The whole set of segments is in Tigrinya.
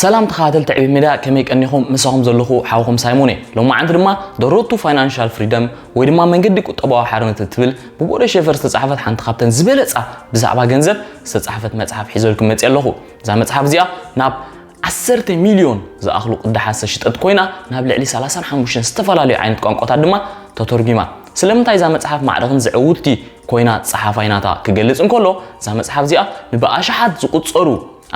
ሰላም ተኸታተልቲ ዕቤት ሜድያ፣ ከመይ ቀኒኹም? ምሳኹም ዘለኹ ሓውኹም ሳይሞን እየ። ሎማዓንቲ ድማ The Road to Financial Freedom ወይ ድማ መንገዲ ቁጠባዊ ሓርነት እትብል ብቦደ ሸፈር ዝተጻሕፈት ሓንቲ ካብተን ዝበለጻ ብዛዕባ ገንዘብ ዝተጻሕፈት መጽሓፍ ሒዘልኩም መጽእ ኣለኹ። እዛ መጽሓፍ እዚኣ ናብ ዓሰርተ ሚልዮን ዝኣኽሉ ቅዳሓት ዝተሽጠት ኮይና፣ ናብ ልዕሊ ሰላሳን ሓሙሽተን ዝተፈላለዩ ዓይነት ቋንቋታት ድማ ተተርጒማ። ስለምንታይ እዛ መጽሓፍ ማዕረ ክንዚ ዕውትቲ ኮይና ጸሓፋይ ናታ ክገልጽ እንከሎ፣ እዛ መጽሓፍ እዚኣ ንብኣሽሓት ዝቑጸሩ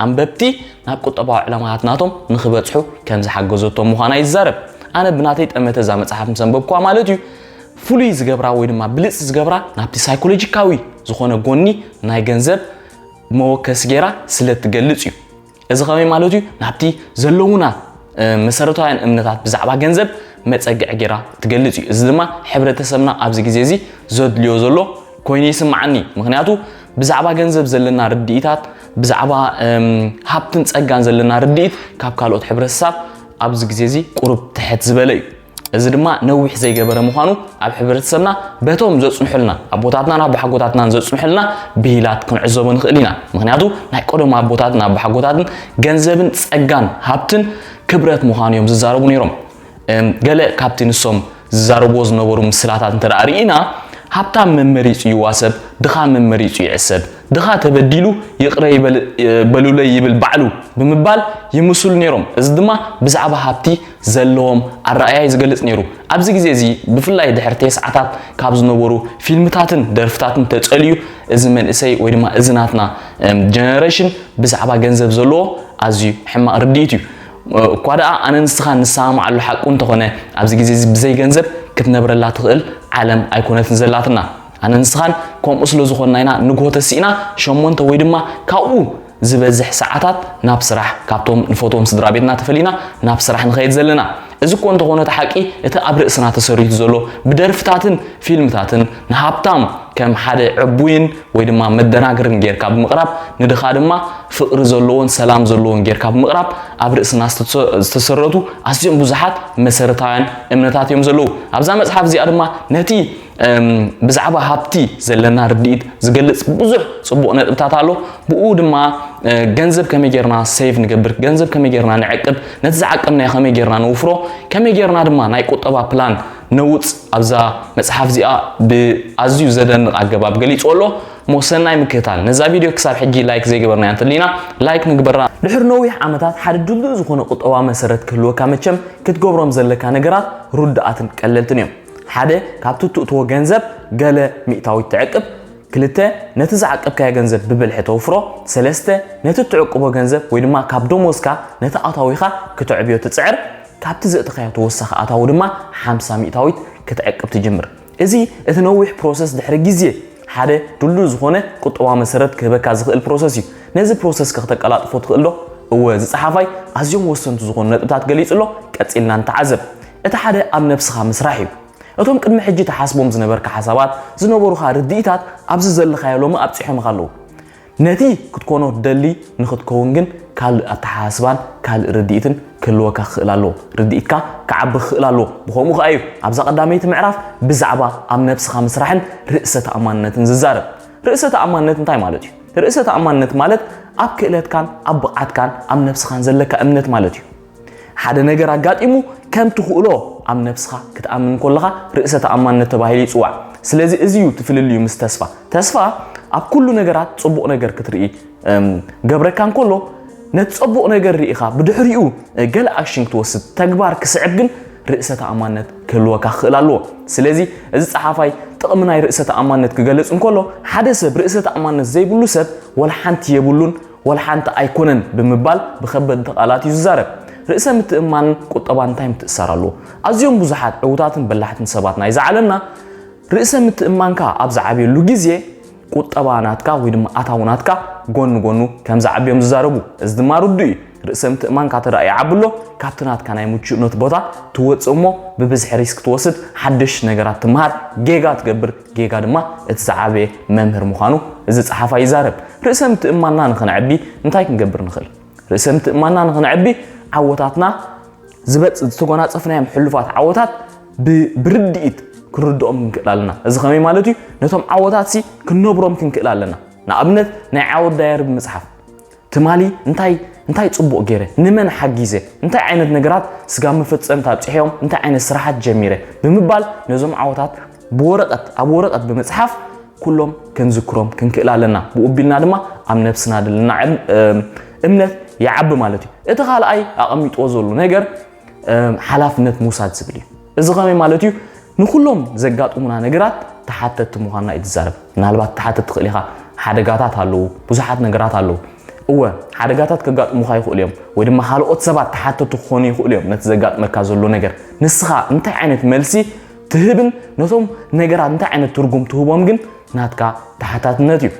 ኣንበብቲ ናብ ቁጠባዊ ዕላማታት ናቶም ንኽበጽሑ ከም ዝሓገዘቶም ምዃና እዩ ዝዛረብ። ኣነ ብናተይ ጠመተ እዛ መጽሓፍ ምስ ኣንበብኩዋ ማለት እዩ፣ ፍሉይ ዝገብራ ወይ ድማ ብልጽ ዝገብራ ናብቲ ሳይኮሎጂካዊ ዝኾነ ጎኒ ናይ ገንዘብ መወከሲ ገይራ ስለ ትገልጽ እዩ። እዚ ከመይ ማለት እዩ? ናብቲ ዘለውና መሰረታውያን እምነታት ብዛዕባ ገንዘብ መጸግዒ ገይራ ትገልጽ እዩ። እዚ ድማ ሕብረተሰብና ኣብዚ ግዜ እዚ ዘድልዮ ዘሎ ኮይኑ ይስምዓኒ። ምኽንያቱ ብዛዕባ ገንዘብ ዘለና ርድኢታት፣ ብዛዕባ ሃብትን ጸጋን ዘለና ርድኢት ካብ ካልኦት ሕብረተሰብ ኣብዚ ግዜ እዚ ቁሩብ ትሕት ዝበለ እዩ። እዚ ድማ ነዊሕ ዘይገበረ ምዃኑ ኣብ ሕብረተሰብና በቶም ዘጽንሑልና ኣቦታትናን ኣቦሓጎታትናን ዘጽንሑልና ብሂላት ክንዕዘቦ ንኽእል ኢና። ምኽንያቱ ናይ ቀደሙ ኣቦታትን ኣቦሓጎታትን ገንዘብን ጸጋን ሃብትን ክብረት ምዃኑ እዮም ዝዛረቡ ነይሮም። ገለ ካብቲ ንሶም ዝዛረብዎ ዝነበሩ ምስላታት እንተ ደኣ ርኢና፣ ሃብታም መመሪጹ ይዋሰብ፣ ድኻ መመሪጹ ይዕሰብ፣ ድኻ ተበዲሉ ይቕረ በሉለይ ይብል ባዕሉ ብምባል ይምስሉ ነይሮም። እዚ ድማ ብዛዕባ ሃብቲ ዘለዎም ኣረኣእያ እዩ ዝገልጽ ነይሩ። ኣብዚ ግዜ እዚ ብፍላይ ድሕሪ ተስዓታት ካብ ዝነበሩ ፊልምታትን ደርፍታትን ተጸልዩ እዚ መንእሰይ ወይ ድማ እዚ ናትና ጀነሬሽን ብዛዕባ ገንዘብ ዘለዎ ኣዝዩ ሕማቕ ርድኢት እዩ። እኳ ደኣ ኣነ ንስኻ ንሰማማዓሉ ሓቁ እንተኾነ ኣብዚ ግዜ እዚ ብዘይ ገንዘብ ክትነብረላ ትኽእል ዓለም ኣይኮነትን ዘላትና። ኣነ ንስኻን ከምኡ ስለ ዝኾንና ኢና ንግሆ ተሲእና ሸሞንተ ወይ ድማ ካብኡ ዝበዝሕ ሰዓታት ናብ ስራሕ ካብቶም ንፈትዎም ስድራ ቤትና ተፈሊና ናብ ስራሕ ንኸይድ ዘለና። እዚ እኮ እንተኾነ እቲ ሓቂ እቲ ኣብ ርእስና ተሰሪቱ ዘሎ ብደርፍታትን ፊልምታትን ንሃብታም ከም ሓደ ዕቡይን ወይ ድማ መደናገርን ጌርካ ብምቕራብ ንድኻ ድማ ፍቕሪ ዘለዎን ሰላም ዘለዎን ጌርካ ብምቕራብ ኣብ ርእስና ዝተሰረቱ ኣዝዮም ብዙሓት መሰረታውያን እምነታት እዮም ዘለዉ። ኣብዛ መጽሓፍ እዚኣ ድማ ነቲ ብዛዕባ ሃብቲ ዘለና ርድኢት ዝገልጽ ብዙሕ ጽቡቕ ነጥብታት ኣሎ። ብኡ ድማ ገንዘብ ከመይ ጌርና ሴቭ ንገብር፣ ገንዘብ ከመይ ጌርና ንዕቅብ፣ ነቲ ዝዓቀብናዮ ከመይ ጌርና ነውፍሮ፣ ከመይ ጌርና ድማ ናይ ቁጠባ ፕላን ነውጽ ኣብዛ መጽሓፍ እዚኣ ብኣዝዩ ዘደንቕ ኣገባብ ገሊጹ ኣሎ። ሞ ሰናይ ምክትታል። ነዛ ቪድዮ ክሳብ ሕጂ ላይክ ዘይገበርናያ እንተሊና ላይክ ንግበራ። ድሕሪ ነዊሕ ዓመታት ሓደ ድልዱል ዝኾነ ቁጠባ መሰረት ክህልወካ መቸም ክትገብሮም ዘለካ ነገራት ርዱኣትን ቀለልትን እዮም። ሓደ፣ ካብቲ እትእትዎ ገንዘብ ገለ ሚእታዊት ትዕቅብ። ክልተ፣ ነቲ ዝዓቀብካዮ ገንዘብ ብብልሒ ተውፍሮ። ሰለስተ፣ ነቲ እትዕቅቦ ገንዘብ ወይ ድማ ካብ ደሞዝካ ነቲ ኣታዊኻ ክተዕብዮ ትጽዕር። ካብቲ ዘእተኻዮ ተወሳኺ ኣታዊ ድማ ሓምሳ ሚእታዊት ክትዕቅብ ትጅምር። እዚ እቲ ነዊሕ ፕሮሰስ ድሕሪ ግዜ ሓደ ድልዱል ዝኾነ ቁጠባ መሰረት ክህበካ ዝኽእል ፕሮሰስ እዩ። ነዚ ፕሮሰስ ከ ክተቀላጥፎ ትኽእል ዶ? እወ፣ እዚ ጸሓፋይ ኣዝዮም ወሰንቲ ዝኾኑ ነጥብታት ገሊጹ ኣሎ። ቀጺልና ንተዓዘብ። እቲ ሓደ ኣብ ነብስኻ ምስራሕ እዩ። እቶም ቅድሚ ሕጂ ትሓስቦም ዝነበርካ ሓሳባት፣ ዝነበሩኻ ርድኢታት ኣብዚ ዘለኻዮ ሎሚ ኣብጺሖምኻ ኣለዉ። ነቲ ክትኮኖ ትደሊ ንኽትከውን ግን ካልእ ኣተሓሳስባን ካልእ ርድኢትን ክህልወካ ክኽእል ኣለዎ። ርድኢትካ ክዓቢ ክኽእል ኣለዎ። ብኸምኡ ከኣ እዩ ኣብዛ ቀዳመይቲ ምዕራፍ ብዛዕባ ኣብ ነብስኻ ምስራሕን ርእሰ ተኣማንነትን ዝዛረብ። ርእሰ ተኣማንነት እንታይ ማለት እዩ? ርእሰ ተኣማንነት ማለት ኣብ ክእለትካን ኣብ ብቕዓትካን ኣብ ነብስኻን ዘለካ እምነት ማለት እዩ። ሓደ ነገር ኣጋጢሙ ከም ትኽእሎ ኣብ ነብስኻ ክትኣምን ከለኻ ርእሰ ተኣማንነት ተባሂሉ ይጽዋዕ። ስለዚ እዚ እዩ እቲ ፍልልዩ ምስ ተስፋ። ተስፋ ኣብ ኩሉ ነገራት ጽቡቕ ነገር ክትርኢ ገብረካ እንከሎ፣ ነቲ ጽቡቕ ነገር ርኢኻ ብድሕሪኡ ገለ ኣክሽን ክትወስድ፣ ተግባር ክስዕብ ግን ርእሰ ተኣማንነት ክህልወካ ክኽእል ኣለዎ። ስለዚ እዚ ጸሓፋይ ጥቕሚ ናይ ርእሰ ተኣማንነት ክገልጽ እንከሎ፣ ሓደ ሰብ ርእሰ ተኣማንነት ዘይብሉ ሰብ ወላ ሓንቲ የብሉን፣ ወላ ሓንቲ ኣይኮነን ብምባል ብኸበድቲ ቃላት እዩ ዝዛረብ። ርእሰ ምትእምማንን ቁጠባን እንታይ ምትእስሳር ኣለዎ? ኣዝዮም ብዙሓት ዕዉታትን በላሕትን ሰባት ናይዛ ዓለምና ርእሰ ምትእምማንካ ኣብ ዝዓብየሉ ግዜ ቁጠባ ናትካ ወይ ድማ ኣታዊ ናትካ ጎኒ ጎኑ ከም ዝዓቢ እዮም ዝዛረቡ። እዚ ድማ ርዱእ እዩ። ርእሰ ምትእምማንካ ተደኣ ይዓቢ ኣሎ፣ ካብቲ ናትካ ናይ ምቹእነት ቦታ ትወጽእ እሞ ብብዝሒ ሪስክ ትወስድ፣ ሓድሽ ነገራት ትምሃር፣ ጌጋ ትገብር፣ ጌጋ ድማ እቲ ዝዓበየ መምህር ምዃኑ እዚ ጸሓፋይ ይዛረብ። ርእሰ ምትእምማንና ንኽነዕቢ እንታይ ክንገብር ንኽእል? ርእሰ ምትእምማንና ንኽነዕቢ ዓወታትና ዝበጽ-፣ ዝተጎናጸፍናዮም ሕሉፋት ዓወታት ብ-፣ ብርድኢት ክንርድኦም ክንክእል ኣለና። እዚ ከመይ ማለት እዩ? ነቶም ዓወታትሲ ክንነብሮም ክንክእል ኣለና። ንኣብነት ናይ ዓወት ዳየሪ ብምጽሓፍ፣ ትማሊ እንታይ እንታይ ጽቡቕ ገይረ፣ ንመን ሓጊዘ፣ እንታይ ዓይነት ነገራት ስጋብ መፈጸምታ ኣብጺሐዮም፣ እንታይ ዓይነት ስራሓት ጀሚረ ብምባል ነዞም ዓወታት ብወረቐት፣ ኣብ ወረቐት ብምጽሓፍ ኩሎም ክንዝክሮም ክንክእል ኣለና። ብኡ ኣቢልና ድማ ኣብ ነብስና ዘለና እም-፣ እም-፣ እምነት ይዓቢ ማለት እዩ። እቲ ካልኣይ ኣቐሚጥዎ ዘሎ ነገር፣ እም፣ ሓላፍነት ምውሳድ ዝብል እዩ። እዚ ከመይ ማለት እዩ? ንኩሎም ዘጋጥሙና ነገራት ተሓተትቲ ምዃንና እዩ ዝዛረብ። ምናልባት ተሓተት ትኽእል ኢኻ። ሓደጋታት ኣለዉ፣ ብዙሓት ነገራት ኣለዉ። እወ፣ ሓደጋታት ከጋጥሙኻ ይኽእሉ እዮም፣ ወይ ድማ ካልኦት ሰባት ተሓተቲ ክኾኑ ይኽእሉ እዮም ነቲ ዘጋጥመካ ዘሎ ነገር። ንስኻ እንታይ ዓይነት መልሲ ትህብን ነቶም ነገራት እንታይ ዓይነት ትርጉም ትህቦም ግን ናትካ ተሓታትነት እዩ።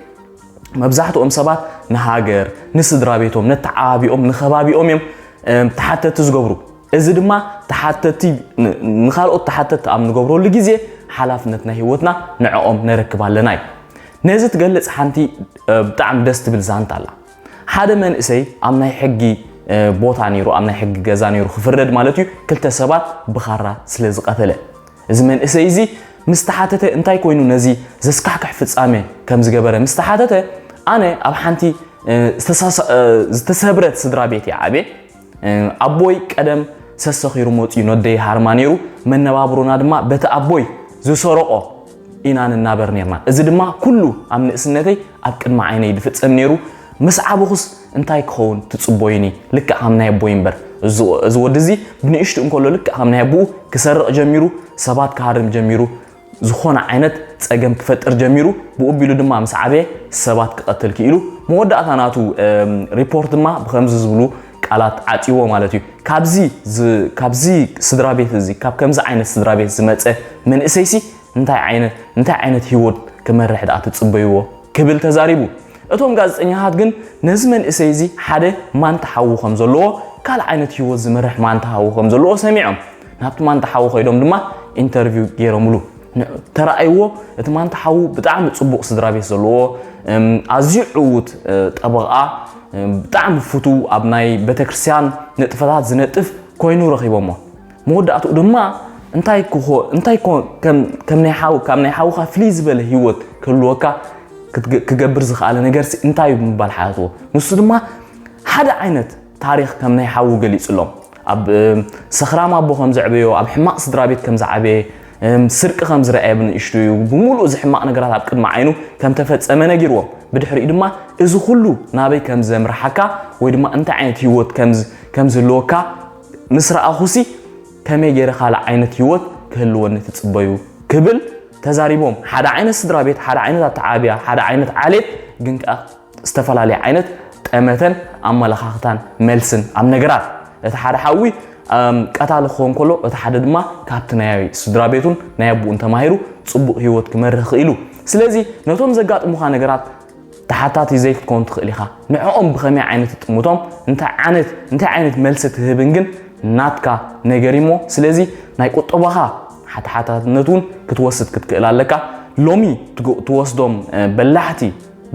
መብዛሕትኦም ሰባት ንሃገር፣ ንስድራ ቤቶም፣ ነተዓባቢኦም፣ ንኸባቢኦም እዮም፣ እም፣ ተሓተቲ ዝገብሩ። እዚ ድማ ተሓተቲ ን-፣ ንኻልኦት ተሓተቲ ኣብ ንገብረሉ ግዜ ሓላፍነት ናይ ህይወትና ንዕኦም ነረክብ ኣለና እዩ። ነዚ ትገልጽ ሓንቲ፣ እ፣ ብጣዕሚ ደስ ትብል ዛንታ ኣላ። ሓደ መንእሰይ ኣብ ናይ ሕጊ፣ እ፣ ቦታ ነይሩ፣ ኣብ ናይ ሕጊ ገዛ ነይሩ ክፍረድ ማለት እዩ፣ ክልተ ሰባት ብኻራ ስለ ዝቐተለ። እዚ መንእሰይ እዚ ምስ ተሓተተ እንታይ ኮይኑ ነዚ ዘስካሕክሕ ፍጻሜ ከም ዝገበረ ምስ ተሓተተ፣ ኣነ ኣብ ሓንቲ፣ እ፣ ዝተሳሳ-፣ እ፣ ዝተሰብረት ስድራ ቤት እየ ዓብየ። እ፣ ኣቦይ ቀደም ሰሰኺሩ መጺኡ ነደይ ሃርማ ነይሩ፣ መነባብሮና ድማ በቲ ኣቦይ ዝሰረቆ ኢና ንናበር ነርና። እዚ ድማ ኩሉ ኣብ ንእስነተይ ኣብ ቅድሚ ዓይነይ ዝፍጸም ነይሩ። ምስ ዓበኹስ እንታይ ክኸውን ትጽበዩኒ? ልክዕ ከም ናይ ኣቦይ እምበር። እዚ፣ እዚ ወዲ እዚ ብንእሽቱ እንከሎ ልክዕ ከም ናይ ኣቦኡ ክሰርቕ ጀሚሩ፣ ሰባት ክሃርም ጀሚሩ፣ ዝኾነ ዓይነት ጸገም ክፈጥር ጀሚሩ። ብኡ ኣቢሉ ድማ ምስ ዓበየ ሰባት ክቐትል ክኢሉ። መወዳእታ ናቱ፣ እም፣ ሪፖርት ድማ ብኸምዚ ዝብሉ ቃላት ዓጽይዎ ማለት እዩ። ካብዚ ዝ-፣ ካብዚ ስድራ ቤት እዚ፣ ካብ ከምዚ ዓይነት ስድራ ቤት ዝመጸ መንእሰይሲ እንታይ ዓይነት፣ እንታይ ዓይነት ህይወት ክመርሕ ደኣ ትጽበይዎ? ክብል ተዛሪቡ። እቶም ጋዜጠኛታት ግን ነዚ መንእሰይ እዚ ሓደ ማንታ ሓዉ ከም ዘለዎ፣ ካልእ ዓይነት ህይወት ዝመርሕ ማንታ ሓዉ ከም ዘለዎ ሰሚዖም። ናብቲ ማንታ ሓዉ ከይዶም ድማ ኢንተርቪው ገይሮምሉ። ን-፣ ተረኣይዎ፣ እቲ ማንታ ሓዉ ብጣዕሚ ጽቡቕ ስድራ ቤት ዘለዎ፣ እም፣ ኣዝዩ ዕዉት፣ እ፣ ጠበቓ፣ እም፣ ብጣዕሚ ፍቱው፣ ኣብ ናይ ቤተክርስትያን ንጥፈታት ዝነጥፍ ኮይኑ ረኺቦሞ። መወዳእትኡ ድማ እንታይ ክኾ-፣ እንታይ ኮ-፣ ከም፣ ከም ናይ ሓው-፣ ካብ ናይ ሓውኻ ፍልይ ዝበለ ህይወት ክህልወካ ክትገ-፣ ክገብር ዝኸኣለ ነገርሲ እንታይ እዩ ብምባል ሓተትዎ። ንሱ ድማ ሓደ ዓይነት ታሪኽ ከም ናይ ሓዉ ገሊጹሎም። ኣብ፣ እም፣ ሰኽራም ኣቦ ከም ዘዕበዮ፣ ኣብ ሕማቕ ስድራ ቤት ከም ዝዓበየ፣ እም፣ ስርቂ ከም ዝረኣየ ብንእሽቱ እዩ። ብምሉእ እዚ ሕማቕ ነገራት ኣብ ቅድሚ ዓይኑ ከም ተፈጸመ ነጊርዎም። ብድሕሪኡ ድማ እዚ ኩሉ ናበይ ከም ዘምርሓካ ወይ ድማ እንታይ ዓይነት ህይወት ከም ዝ-፣ ከም ዝህልወካ ምስ ረኣኹሲ፣ ከመይ ገይረ ካልእ ዓይነት ህይወት ክህልወኒ ትጽበዩ? ክብል ተዛሪቦም። ሓደ ዓይነት ስድራ ቤት፣ ሓደ ዓይነት ኣተዓብያ፣ ሓደ ዓይነት ዓሌት፣ ግን ከኣ ዝተፈላለየ ዓይነት ጠመተን ኣመለኻኽታን መልስን ኣብ ነገራት። እቲ ሓደ ሓዊ፣ እም፣ ቀታሊ ክኸውን ከሎ፣ እቲ ሓደ ድማ ካብቲ ናይ ስድራ ቤቱን ናይ ኣቦኡን ተማሂሩ ጽቡቕ ህይወት ክመርህ ክኢሉ። ስለዚ ነቶም ዘጋጥሙኻ ነገራት ተሓታቲ ዘይክትከውን ትኽእል ኢኻ። ንዕኦም ብኸመይ ዓይነት ትጥምቶም፣ እንታይ ዓይነት፣ እንታይ ዓይነት መልሲ ትህብን ግን ናትካ ነገር እሞ፣ ስለዚ ናይ ቁጠባኻ ሓ-፣ ተሓታትነት እውን ክትወስድ ክትክእል ኣለካ። ሎሚ ትግ-፣ ትወስዶም፣ እ፣ በላሕቲ፣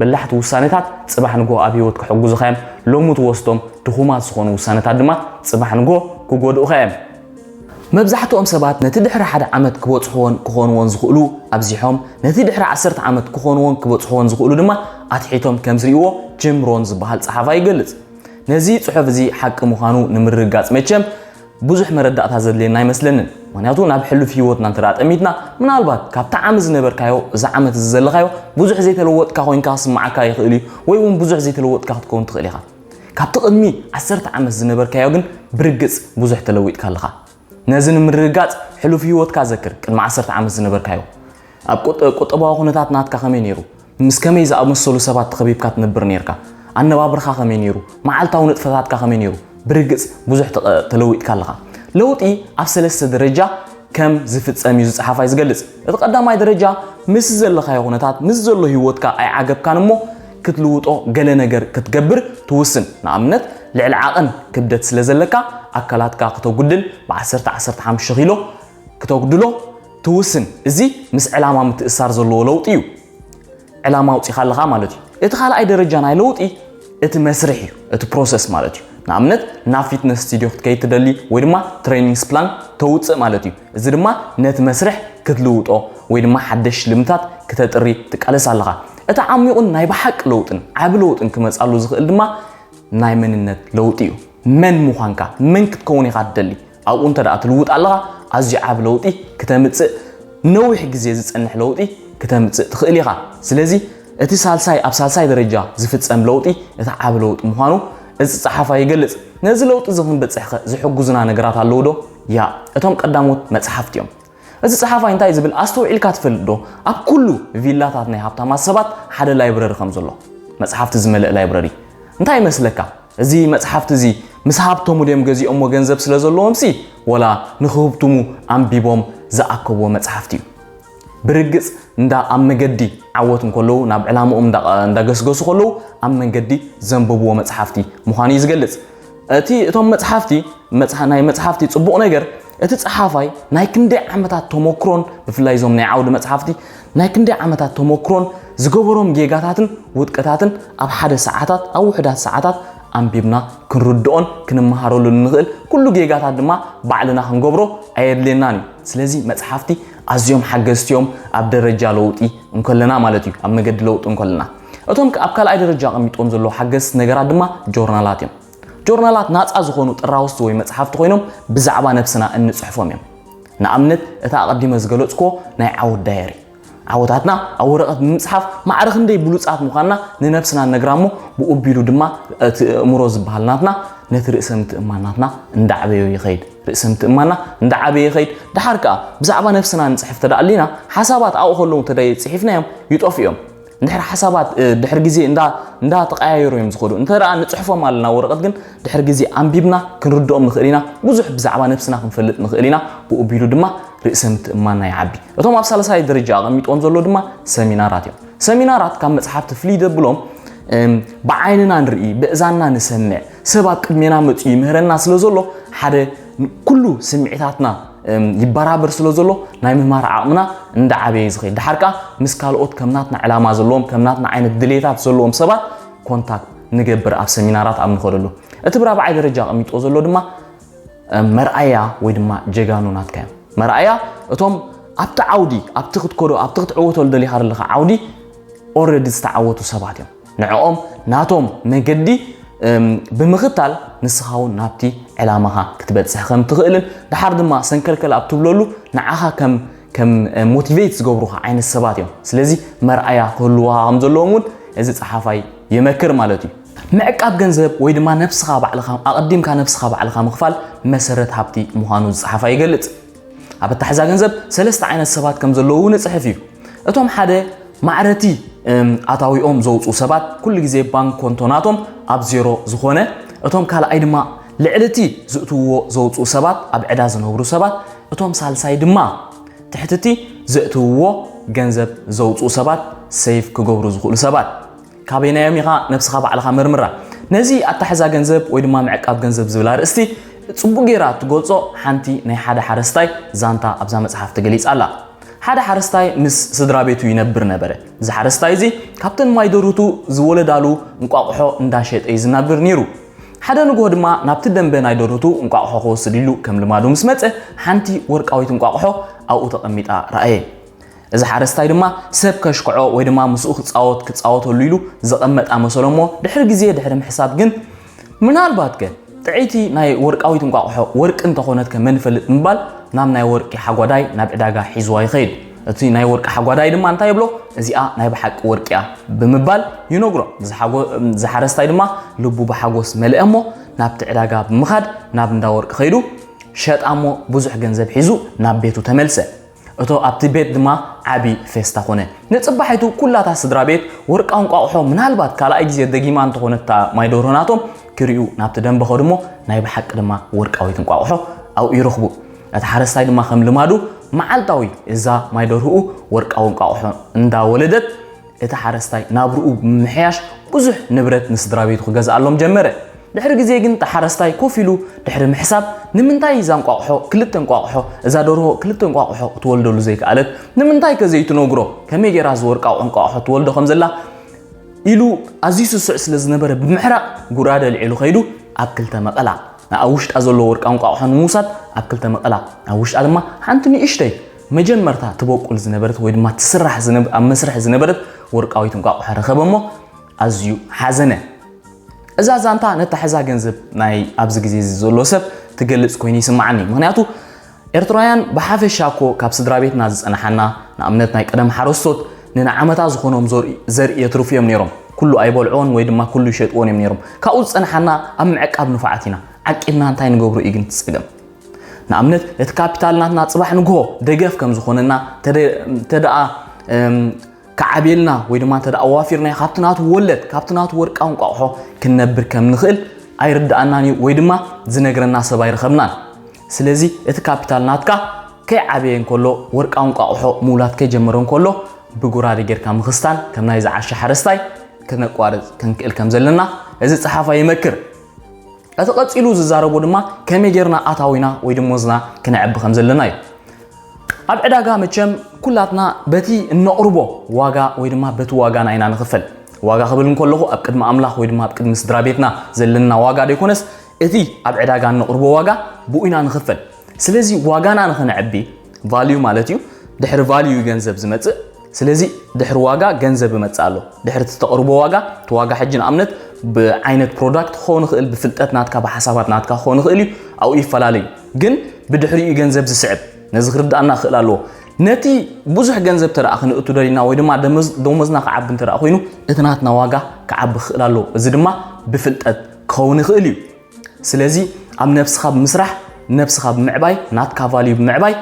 በላሕቲ ውሳኔታት ጽባሕ ንግሆ ኣብ ህይወት ክሕግዙኻ እዮም። ሎሚ ትወስዶም ድኹማት ዝኾኑ ውሳኔታት ድማ ጽባሕ ንግሆ ክጎድኡኻ እዮም። መብዛሕትኦም ሰባት ነቲ ድሕሪ ሓደ ዓመት ክበጽሕዎን ክኾንዎን ዝኽእሉ ኣብዚሖም፣ ነቲ ድሕሪ ዓሰርተ ዓመት ክኾንዎን ክበጽሕዎን ዝኽእሉ ድማ ኣትሒቶም ከም ዝርእይዎ ጂም ሮን ዝበሃል ጸሓፋይ ይገልጽ። ነዚ ጽሑፍ እዚ ሓቂ ምዃኑ ንምርግጋጽ መቸም ብዙሕ መረዳእታ ዘድልየና ኣይመስለንን። ምኽንያቱ ናብ ሕሉፍ ህይወትና እንተ ደኣ ጠሚትና፣ ምናልባት ካብቲ ዓሚ ዝነበርካዮ፣ እዚ ዓመት እዚ ዘለኻዮ ብዙሕ ዘይተለወጥካ ኮይንካ ክስምዓካ ይኽእል እዩ፣ ወይ እውን ብዙሕ ዘይተለወጥካ ክትከውን ትኽእል ኢኻ። ካብቲ ቅድሚ ዓሰርተ ዓመት ዝነበርካዮ ግን ብርግጽ ብዙሕ ተለዊጥካ ኣለኻ። ነዚ ንምርግጋጽ ሕሉፍ ህይወትካ ዘክር፣ ቅድሚ ዓሰርተ ዓመት ዝነበርካዮ። ኣብ ቁጥ-፣ ቁጠባዊ ኩነታት ናትካ ከመይ ነይሩ? ምስ ከመይ ዝኣመሰሉ ሰባት ተኸቢብካ ትነብር ነይርካ? ኣነባብርኻ ከመይ ነይሩ? መዓልታዊ ንጥፈታትካ ከመይ ነይሩ? ብርግጽ ብዙሕ ተቐ-፣ ተለዊጥካ ኣለኻ። ለውጢ ኣብ ሰለስተ ደረጃ ከም ዝፍጸም እዩ ዝጸሓፋይ ዝገልጽ። እቲ ቀዳማይ ደረጃ ምስ ዘለኻዮ ኩነታት፣ ምስ ዘሎ ህይወትካ ኣይዓገብካን እሞ ክትልውጦ ገለ ነገር ክትገብር ትውስን። ንኣብነት ልዕሊ ዓቐን ክብደት ስለ ዘለካ ኣካላትካ ክተጉድል ብ ዓሰርተ ዓሰርተ ሓሙሽተ ኪሎ ክተጉድሎ ትውስን። እዚ ምስ ዕላማ ምትእሳር ዘለዎ ለውጢ እዩ። ዕላማ ኣውጺኻ ኣለኻ ማለት እዩ። እቲ ካልኣይ ደረጃ ናይ ለውጢ እቲ መስርሕ እዩ፣ እቲ ፕሮሰስ ማለት እዩ። ንኣብነት ናብ ፊትነስ ስቱዲዮ ክትከይድ ትደሊ ወይ ድማ ትሬኒንግስ ፕላን ተውጽእ ማለት እዩ። እዚ ድማ ነቲ መስርሕ ክትልውጦ ወይ ድማ ሓደሽ ልምታት ክተጥሪ ትቃለስ ኣለኻ። እቲ ዓሚቑን ናይ ብሓቂ ለውጥን ዓቢ ለውጥን ክመጻሉ ዝኽእል ድማ ናይ መንነት ለውጢ እዩ። መን ምዃንካ፣ መን ክትከውን ኢኻ ትደሊ፣ ኣብኡ እንተ ደኣ ትልውጥ ኣለኻ፣ ኣዝዩ ዓቢ ለውጢ ክተምጽእ፣ ነዊሕ ግዜ ዝጸንሕ ለውጢ ክተምጽእ ትኽእል ኢኻ። ስለዚ እቲ ሳልሳይ፣ ኣብ ሳልሳይ ደረጃ ዝፍጸም ለውጢ እቲ ዓቢ ለውጢ ምዃኑ እዚ ጸሓፋይ ይገልጽ። ነዚ ለውጢ እዚ ክንበጽሕ ከ ዝሕጉዙና ነገራት ኣለዉ ዶ? ያ፣ እቶም ቀዳሞት መጽሓፍቲ እዮም። እዚ ጸሓፋይ እንታይ ዝብል ኣስተውዒልካ ትፈልጥ ዶ? ኣብ ኩሉ ቪላታት ናይ ሃብታማት ሰባት ሓደ ላይብረሪ ከም ዘሎ፣ መጽሓፍቲ ዝመልእ ላይብረሪ። እንታይ ይመስለካ? እዚ መጽሓፍቲ እዚ ምስ ሃብቶሙ ድዮም ገዚኦምዎ ገንዘብ ስለ ዘለዎም ሲ፣ ወላ ንክህብትሙ ኣንቢቦም ዝኣከብዎ መጽሓፍቲ እዩ? ብርግጽ እንዳ ኣብ መገዲ ዓወት እንከለዉ፣ ናብ ዕላምኦም እንዳ-፣ እንዳገስገሱ ከለዉ ኣብ መንገዲ ዘንብብዎ መጽሓፍቲ ምዃኑ እዩ ዝገልጽ። እቲ፣ እቶም መጽሓፍቲ፣ መጽሓ-፣ ናይ መጽሓፍቲ ጽቡቕ ነገር፣ እቲ ጸሓፋይ ናይ ክንደይ ዓመታት ተመክሮን፣ ብፍላይ እዞም ናይ ዓውዲ መጽሓፍቲ፣ ናይ ክንደይ ዓመታት ተመክሮን ዝገበሮም ጌጋታትን ውድቀታትን ኣብ ሓደ ሰዓታት፣ ኣብ ውሑዳት ሰዓታት ኣንቢብና ክንርድኦን ክንመሃረሉን ንኽእል። ኩሉ ጌጋታት ድማ ባዕልና ክንገብሮ ኣየድልየናን እዩ። ስለዚ መጽሓፍቲ ኣዝዮም ሓገዝቲ እዮም ኣብ ደረጃ ለውጢ እንከለና ማለት እዩ፣ ኣብ መገዲ ለውጢ እንከለና። እቶም ኣብ ካልኣይ ደረጃ ኣቐሚጦም ዘለዉ ሓገዝቲ ነገራት ድማ ጆርናላት እዮም። ጆርናላት ናጻ ዝኾኑ ጥራውስቲ ወይ መጽሓፍቲ ኮይኖም ብዛዕባ ነብስና እንጽሕፎም እዮም። ንኣብነት፣ እቲ ኣቐዲመ ዝገለጽኩዎ ናይ ዓወት ዳየሪ። ዓወታትና ኣብ ወረቐት ብምጽሓፍ ማዕረ ክንደይ ብሉጻት ምዃንና ንነብስና ነግራ እሞ፣ ብኡ ኣቢሉ ድማ እቲ ኣእምሮ ዝበሃል ናትና ነቲ ርእሰ ምትእምማን ናትና እንዳዓበዮ ይኸይድ። ርእሰ ምትእምማንና እንዳዓበየ ይኸይድ። ደሓር ከኣ ብዛዕባ ነብስና ንጽሕፍ ተደኣ ኣሊና፣ ሓሳባት ኣብኡ ከለዉ እንተ ጽሒፍናዮም ይጠፍኡ እዮም። እንድሕር ሓሳባት፣ እ፣ ድሕሪ ግዜ እንዳ-፣ እንዳተቀያየሩ እዮም ዝኸዱ። እንተ ደኣ ንጽሕፎም ኣለና ወረቐት ግን ድሕሪ ግዜ ኣንቢብና ክንርድኦም ንኽእል ኢና። ብዙሕ ብዛዕባ ነብስና ክንፈልጥ ንኽእል ኢና። ብኡ ኣቢሉ ድማ ርእሰ ምትእምማንና ይዓቢ። እቶም ኣብ ሳልሳይ ደረጃ ኣቐሚጦም ዘሎ ድማ ሰሚናራት እዮም። ሰሚናራት ካብ መጽሓፍቲ ፍልይ ዘብሎም፣ እም፣ ብዓይንና ንርኢ፣ ብእዛንና ንሰምዕ፣ ሰብ ኣብ ቅድሜና መጺኡ ይምህረና ስለ ዘሎ፣ ሓደ ኩሉ ስምዒታትና፣ እም፣ ይበራበር ስለ ዘሎ፣ ናይ ምምሃር ዓቕምና እንዳዓበየ እዩ ዝኸይድ። ደሓር ከኣ ምስ ካልኦት ከም ናትና ዕላማ ዘለዎም፣ ከም ናትና ዓይነት ድሌታት ዘለዎም ሰባት ኮንታክት ንገብር ኣብ ሰሚናራት ኣብ ንኸደሉ። እቲ ብራብዓይ ደረጃ ኣቐሚጥዎ ዘሎ ድማ፣ እም፣ መርኣያ ወይ ድማ ጀጋኑ ናትካ እዮም። መርኣያ እቶም ኣብቲ ዓውዲ፣ ኣብቲ ክትከዶ፣ ኣብቲ ክትዕወተሉ ደሊኻ ዘለኻ ዓውዲ ኦልሬዲ ዝተዓወቱ ሰባት እዮም። ንዕኦም ናቶም መገዲ፣ እም፣ ብምኽታል ንስኻ እውን ናብቲ ዕላማኻ ክትበጽሕ ከም ትኽእልን፣ ደሓር ድማ ሰንከልከል ኣብ ትብለሉ ንዓኻ ከም፣ ከም፣ እ፣ ሞቲቬት ዝገብሩኻ ዓይነት ሰባት እዮም። ስለዚ መርኣያ ክህልወኻ ከም ዘለዎም እውን እዚ ጸሓፋይ ይመክር ማለት እዩ። ምዕቃብ ገንዘብ ወይ ድማ ነብስኻ ባዕልኻ፣ ኣቐዲምካ ነብስኻ ባዕልኻ ምኽፋል መሰረት ሃብቲ ምዃኑ እዚ ጸሓፋይ ይገልጽ። ኣብ ኣታሕዛ ገንዘብ ሰለስተ ዓይነት ሰባት ከም ዘለዉ እውን ይጽሕፍ እዩ። እቶም ሓደ ማዕረቲ፣ እም፣ ኣታዊኦም ዘውጽኡ ሰባት ኩሉ ግዜ ባንክ ኮንቶ ናቶም ኣብ ዜሮ ዝኾነ፣ እቶም ካልኣይ ድማ ልዕሊ እቲ ዝእትውዎ ዘውጽኡ ሰባት፣ ኣብ ዕዳ ዝነብሩ ሰባት፣ እቶም ሳልሳይ ድማ ትሕቲ እቲ ዘእትውዎ ገንዘብ ዘውጽኡ ሰባት፣ ሴቭ ክገብሩ ዝኽእሉ ሰባት። ካበየናዮም ኢኻ ነብስኻ ባዕልኻ መርምራ። ነዚ ኣታሕዛ ገንዘብ ወይ ድማ ምዕቃብ ገንዘብ ዝብል ኣርእስቲ ጽቡቕ ጌራ እትገልጾ ሓንቲ ናይ ሓደ ሓረስታይ ዛንታ ኣብዛ መጽሓፍ ተገሊጻ ኣላ። ሓደ ሓረስታይ ምስ ስድራ ቤቱ ይነብር ነበረ። እዚ ሓረስታይ እዚ ካብተን ማይ ደርሁቱ ዝወለዳሉ እንቋቑሖ እንዳሸጠ እዩ ዝናብር ነይሩ። ሓደ ንግሆ ድማ ናብቲ ደንበ ናይ ደርሁቱ እንቋቑሖ ክወስድ ኢሉ ከም ልማዱ ምስ መጸ፣ ሓንቲ ወርቃዊት እንቋቑሖ ኣብኡ ተቐሚጣ ረኣየ። እዚ ሓረስታይ ድማ ሰብ ከሽክዖ ወይ ድማ ምስኡ ክጻወት፣ ክጻወተሉ ኢሉ ዘቐመጣ መሰሎ እሞ፣ ድሕሪ ግዜ ድሕሪ ምሕሳብ ግን፣ ምናልባት ከ ጥዕይቲ ናይ ወርቃዊት እንቋቑሖ ወርቂ እንተኾነት ከ መን ይፈልጥ ብምባል ናብ ናይ ወርቂ ሓጓዳይ ናብ ዕዳጋ ሒዝዋ ይኸይድ። እቲ ናይ ወርቂ ሓጓዳይ ድማ እንታይ ይብሎ? "እዚኣ ናይ ብሓቂ ወርቂ እያ" ብምባል ይነግሮ። እዚ ሓጎ-፣ እዚ ሓረስታይ ድማ ልቡ ብሓጎስ መልአ እሞ ናብቲ ዕዳጋ ብምኻድ ናብ እንዳ ወርቂ ከይዱ ሸጣ እሞ ብዙሕ ገንዘብ ሒዙ ናብ ቤቱ ተመልሰ። እቶ ኣብቲ ቤት ድማ ዓቢ ፌስታ ኮነ። ንጽባሒቱ ኩላታ ስድራ ቤት ወርቃዊ እንቋቑሖ ምናልባት ካልኣይ ግዜ ደጊማ እንተኾነት እታ ማይ ደርሆ ናቶም ክርእዩ ናብቲ ደንበ ከዱ እሞ ናይ ብሓቂ ድማ ወርቃዊት እንቋቑሖ ኣብኡ ይረኽቡ። እቲ ሓረስታይ ድማ ከም ልማዱ መዓልታዊ እዛ ማይ ደርሆኡ ወርቃዊ እንቋቑሖ እንዳወለደት እቲ ሓረስታይ ናብርኡ ብምምሕያሽ ብዙሕ ንብረት ንስድራ ቤቱ ክገዝኣሎም ጀመረ። ድሕሪ ግዜ ግን እቲ ሓረስታይ ኮፍ ኢሉ ድሕሪ ምሕሳብ፣ "ንምንታይ እዛ እንቋቑሖ፣ ክልተ እንቋቑሖ፣ እዛ ደርሆ ክልተ እንቋቑሖ ክትወልደሉ ዘይከኣለት? ንምንታይ ከ ዘይትነግሮ? ከመይ ጌራ እዚ ወርቃዊ እንቋቑሖ ትወልዶ ከም ዘላ?" ኢሉ ኣዝዩ ስሱዕ ስለ ዝነበረ ብምሕራቕ ጉራደ ኣልዒሉ ከይዱ ኣብ ክልተ መቐላ። ኣብ ውሽጣ ዘሎ ወርቃዊ እንቋቑሖ ንምውሳድ ኣብ ክልተ መቐላ፣ ኣብ ውሽጣ ድማ ሓንቲ ንእሽተይ መጀመርታ ትበቁል ዝነበረት ወይ ድማ ትስራሕ ዝነብ-፣ ኣብ መስርሕ ዝነበረት ወርቃዊት እንቋቑሖ ረኸበ እሞ ኣዝዩ ሓዘነ። እዛ ዛንታ ነታሕዛ ገንዘብ ናይ ኣብዚ ግዜ እዚ ዘሎ ሰብ ትገልጽ ኮይኑ ይስምዓኒ። ምኽንያቱ ኤርትራውያን ብሓፈሻ እኮ ካብ ስድራ ቤትና ዝጸንሓና፣ ንኣብነት ናይ ቀደም ሓረስቶት ንንዓመታ ዝኾኖም ዘርኢ ዘርኢ የትርፉ እዮም ነይሮም። ኩሉ ኣይበልዕዎን ወይ ድማ ኩሉ ይሸጥዎን እዮም ነይሮም። ካብኡ ዝጸንሓና ኣብ ምዕቃብ ንፉዓት ኢና። ዓቂብና እንታይ ንገብሮ እዩ ግን እቲ ጸገም? ንኣብነት እቲ ካፒታል ናትና ጽባሕ ንግሆ ደገፍ ከም ዝኾነና ተደ- ተደኣ እም፣ ክዓብየልና ወይ ድማ እንተ ደኣ ኣዋፊርናዮ ካብቲ ናቱ ወለድ፣ ካብቲ ናቱ ወርቃዊ እንቋቑሖ ክንነብር ከም ንኽእል ኣይርድኣናን እዩ ወይ ድማ ዝነግረና ሰብ ኣይረኸብናን። ስለዚ እቲ ካፒታል ናትካ ከይዓበየ እንከሎ፣ ወርቃዊ እንቋቑሖ ምውላድ ከይጀመረ እንከሎ፣ ብጉራደ ጌርካ ምኽስታን ከም ናይዚ ዓሻ ሓረስታይ ክነቋርጽ ክንክእል ከም ዘለና እዚ ጸሓፋይ ይመክር። እቲ ቀጺሉ ዝዛረቦ ድማ ከመይ ጌርና ኣታዊና ወይ ደሞዝና ክነዕቢ ከም ዘለና እዩ። ኣብ ዕዳጋ መቸም ኩላትና በቲ እነቕርቦ ዋጋ ወይ ድማ በቲ ዋጋና ኢና ንኽፈል። ዋጋ ክብል እንከለኹ ኣብ ቅድሚ ኣምላኽ ወይ ድማ ኣብ ቅድሚ ስድራ ቤትና ዘለና ዋጋ ደይኮነስ እቲ ኣብ ዕዳጋ እነቕርቦ ዋጋ ብኡ ኢና ንኽፈል። ስለዚ ዋጋና ንኽነዕቢ ቫልዩ ማለት እዩ። ድሕሪ ቫልዩ እዩ ገንዘብ ዝመጽእ። ስለዚ ድሕሪ ዋጋ ገንዘብ ይመጽእ ኣሎ። ድሕሪ እቲ ተቕርቦ ዋጋ፣ እቲ ዋጋ ሕጂ ንኣብነት ብዓይነት ፕሮዳክት ክኸውን ይኽእል፣ ብፍልጠት ናትካ፣ ብሓሳባት ናትካ ክኸውን ይኽእል እዩ። ኣብኡ ይፈላለ እዩ። ግን ብድሕሪኡ እዩ ገንዘብ ዝስዕብ። ነዚ ክርድኣና ክኽእል ኣለዎ። ነቲ ብዙሕ ገንዘብ እንተ ደኣ ክነእቱ ደሊና ወይ ድማ ደሞዝ- ደሞዝና ክዓቢ እንተ ደኣ ኮይኑ፣ እቲ ናትና ዋጋ ክዓቢ ክኽእል ኣለዎ። እዚ ድማ ብፍልጠት ክኸውን ይኽእል እዩ። ስለዚ ኣብ ነብስኻ ብምስራሕ፣ ነብስኻ ብምዕባይ፣ ናትካ ቫልዩ ብምዕባይ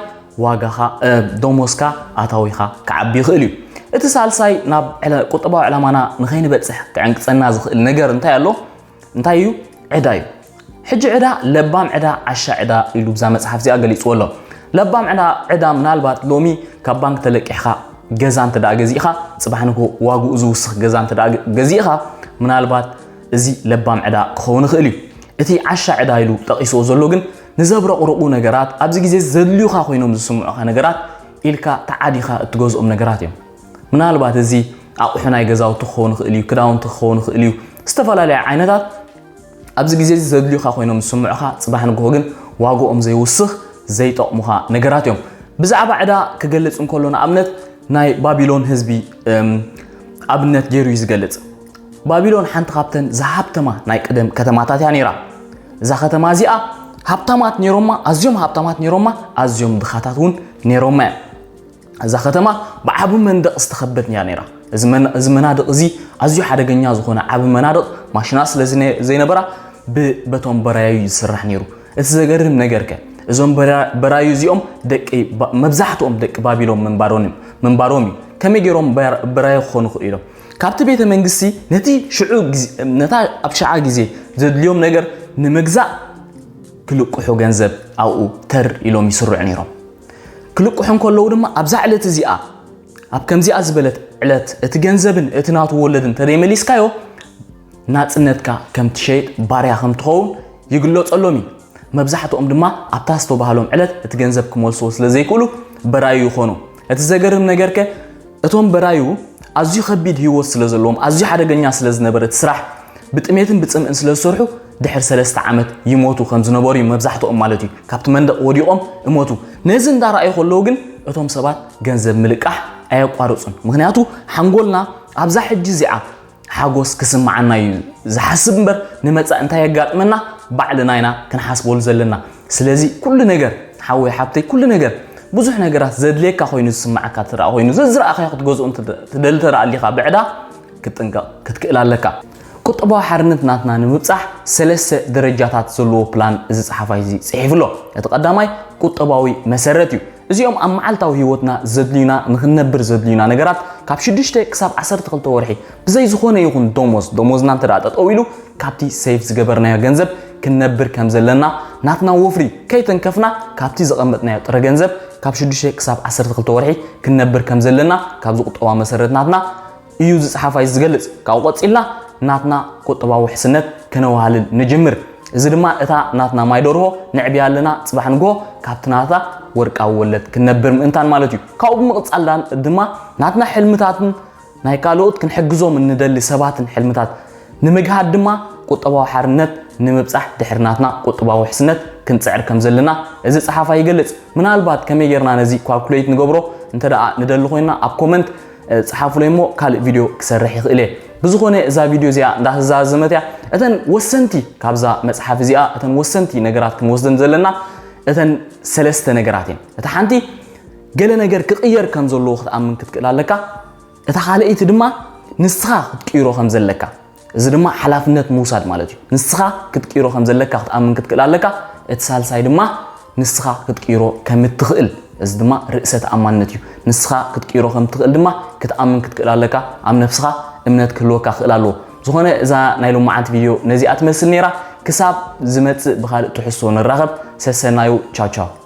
ዋጋኻ፣ እ፣ ደሞዝካ፣ ኣታዊኻ ክዓቢ ይኽእል እዩ። እቲ ሳልሳይ ናብ ዕለ- ቁጠባዊ ዕላማና ንኸይንበጽሕ ክዕንቅጸና ዝኽእል ነገር እንታይ ኣሎ? እንታይ እዩ? ዕዳ እዩ። ሕጂ ዕዳ ለባም ዕዳ፣ ዓሻ ዕዳ ኢሉ ብዛ መጽሓፍ እዚኣ ገሊጽዎ ኣሎ። ለባም ዕዳ ዕዳ ምናልባት ሎሚ ካብ ባንክ ተለቂሕካ ገዛ እንተ ደኣ ገዚእኻ፣ ጽባሕ ንግሆ ዋግኡ ዝውስኽ ገዛ እንተ ደኣ ገ- ገዚእኻ፣ ምናልባት እዚ ለባም ዕዳ ክኸውን ይኽእል እዩ። እቲ ዓሻ ዕዳ ኢሉ ጠቒስዎ ዘሎ ግን ንዘብረቕርቑ ነገራት፣ ኣብዚ ግዜ ዘድልዩኻ ኮይኖም ዝስምዑኻ ነገራት ኢልካ ተዓዲኻ እትገዝኦም ነገራት እዮም። ምናልባት እዚ ኣቑሑ ናይ ገዛውቲ ክኸውን ይኽእል እዩ፣ ክዳውንቲ ክኸውን ይኽእል እዩ፣ ዝተፈላለያ ዓይነታት ኣብዚ ግዜ እዚ ዘድልዩኻ ኮይኖም ዝስምዑኻ፣ ጽባሕ ንግሆ ግን ዋግኦም ዘይውስኽ ዘይጠቕሙኻ ነገራት እዮም። ብዛዕባ ዕዳ ክገልጽ እንከሎ ንኣብነት ናይ ባቢሎን ህዝቢ እም፣ ኣብነት ገይሩ እዩ ዝገልጽ። ባቢሎን ሓንቲ ካብተን ዝሃብተማ ናይ ቀደም ከተማታት እያ ነይራ። እዛ ከተማ እዚኣ ሃብታማት ነይሮማ፣ ኣዝዮም ሃብታማት ነይሮማ፣ ኣዝዮም ድኻታት እውን ነይሮማ እዮም። እዛ ከተማ ብዓቢ መንደቕ ዝተኸበት እያ ነይራ። እዚ መን- እዚ መናድቕ እዚ ኣዝዩ ሓደገኛ ዝኾነ ዓቢ መናድቕ፣ ማሽናት ስለ ዝነ- ዘይነበራ ብ- በቶም በራዩ እዩ ዝስራሕ ነይሩ። እቲ ዘገርም ነገር ከ እዞም በራ- በራዩ እዚኦም ደቂ ባ- መብዛሕትኦም ደቂ ባቢሎን ምንባሮን- ምንባሮም እዩ። ከመይ ገይሮም በር- በራዩ ክኾኑ ክኢሎም? ካብቲ ቤተ መንግስቲ ነቲ ሽዑ ግዜ- ነታ ኣብ ሽዓ ግዜ ዘድልዮም ነገር ንምግዛእ ክልቅሑ ገንዘብ ኣብኡ ተር ኢሎም ይስርዑ ነይሮም። ክልቅሑ እንከለዉ ድማ ኣብዛ ዕለት እዚኣ ኣብ ከምዚኣ ዝበለት ዕለት እቲ ገንዘብን እቲ ናቱ ወለድን ተደይመሊስካዮ ናጽነትካ ከም ትሸይጥ ባርያ ከም ትኸውን ይግለጸሎም እዩ። መብዛሕትኦም ድማ ኣብታ ዝተባህሎም ዕለት እቲ ገንዘብ ክመልስዎ ስለ ዘይክእሉ በራዩ ይኾኑ። እቲ ዘገርም ነገር ከ እቶም በራዩ ኣዝዩ ከቢድ ህይወት ስለ ዘለዎም ኣዝዩ ሓደገኛ ስለ ዝነበረ እቲ ስራሕ ብጥሜትን ብጽምእን ስለ ዝሰርሑ ድሕሪ ሰለስተ ዓመት ይሞቱ ከም ዝነበሩ እዩ መብዛሕትኦም ማለት እዩ። ካብቲ መንደቕ ወዲቖም እሞቱ። ነዚ እንዳረኣዩ ከለዉ ግን እቶም ሰባት ገንዘብ ምልቃሕ ኣየቋርጹን። ምኽንያቱ ሓንጎልና ኣብዛ ሕጂ እዚኣ ሓጎስ ክስምዓና እዩ ዝሓስብ እምበር ንመጻኢ እንታይ የጋጥመና ባዕልና ኢና ክንሓስበሉ ዘለና። ስለዚ ኩሉ ነገር ሓወይ ሓብተይ ኩሉ ነገር ብዙሕ ነገራት ዘድልየካ ኮይኑ ዝስምዓካ ተደኣ ኮይኑ ዘዝረኣኻዮ ክትገዝኦ እንተ- ትደሊ ተደኣ ኣሊኻ ብዕዳ ክትጥንቀቕ ክትክእል ኣለካ። ቁጠባዊ ሓርነት ናትና ንምብጻሕ ሰለስተ ደረጃታት ዘለዎ ፕላን እዚ ጸሓፋይ እዚ ጽሒፉ ኣሎ። እቲ ቀዳማይ ቁጠባዊ መሰረት እዩ። እዚኦም ኣብ መዓልታዊ ህይወትና ዘድልዩና ንኽንነብር ዘድልዩና ነገራት ካብ ሽዱሽተ ክሳብ ዓሰርተ ክልተ ወርሒ ብዘይ ዝኾነ ይኹን ደሞዝ ደሞዝና እንተ ደኣ ጠጠው ኢሉ ካብቲ ሴቭ ዝገበርናዮ ገንዘብ ክንነብር ከም ዘለና ናትና ወፍሪ ከይተንከፍና ካብቲ ዘቐመጥናዮ ጥረ ገንዘብ ካብ ሽዱሽተ ክሳብ ዓሰርተ ክልተ ወርሒ ክንነብር ከም ዘለና ካብዚ ቁጠባዊ መሰረት ናትና እዩ ዝጸሓፋይ ዝገልጽ። ካብኡ ቀጺልና ናትና ቁጠባዊ ውሕስነት ከነዋህልል ንጅምር። እዚ ድማ እታ ናትና ማይ ደርሆ ንዕብያ ኣለና፣ ጽባሕ ንግሆ ካብቲ ናታ ወርቃዊ ወለድ ክንነብር ምእንታን ማለት እዩ። ካብኡ ብምቕጻል ዳን- ድማ ናትና ሕልምታትን ናይ ካልኦት ክንሕግዞም እንደሊ ሰባትን ሕልምታት ንምግሃድ ድማ ቁጠባዊ ሓርነት ንምብጻሕ ድሕሪ ናትና ቁጠባዊ ውሕስነት ክንጽዕር ከም ዘለና እዚ ጸሓፋይ ይገልጽ። ምናልባት ከመይ ጌርና ነዚ ኳልኩሌት ንገብሮ እንተ ደኣ ንደሊ ኮይንና ኣብ ኮመንት እ፣ ጸሓፉለይ እሞ ካልእ ቪድዮ ክሰርሕ ይኽእል እየ። ብዝኾነ እዛ ቪድዮ እዚኣ እንዳተዛዘመት እያ። እተን ወሰንቲ ካብዛ መጽሓፍ እዚኣ እተን ወሰንቲ ነገራት ክንወስደን ዘለና እተን ሰለስተ ነገራት እየን። እታ ሓንቲ ገለ ነገር ክቕየር ከም ዘለዎ ክትኣምን ክትክእል ኣለካ። እታ ካልኣይቲ ድማ ንስኻ ክትቅይሮ ከም ዘለካ፣ እዚ ድማ ሓላፍነት ምውሳድ ማለት እዩ። ንስኻ ክትቅይሮ ከም ዘለካ ክትኣምን ክትክእል ኣለካ። እቲ ሳልሳይ ድማ ንስኻ ክትቅይሮ ከም እትኽእል፣ እዚ ድማ ርእሰ ተኣማንነት እዩ። ንስኻ ክትቅይሮ ከም እትኽእል ድማ ክትኣምን ክትክእል ኣለካ። ኣብ ነፍስኻ እምነት ክህልወካ ክእል ኣለዎ። ዝኾነ እዛ ናይ ሎማዓንቲ ቪድዮ ነዚኣ ትመስል ነይራ። ክሳብ ዝመጽእ ብኻልእ ትሕዝቶ ንራኸብ። ሰሰናዩ። ቻው ቻው።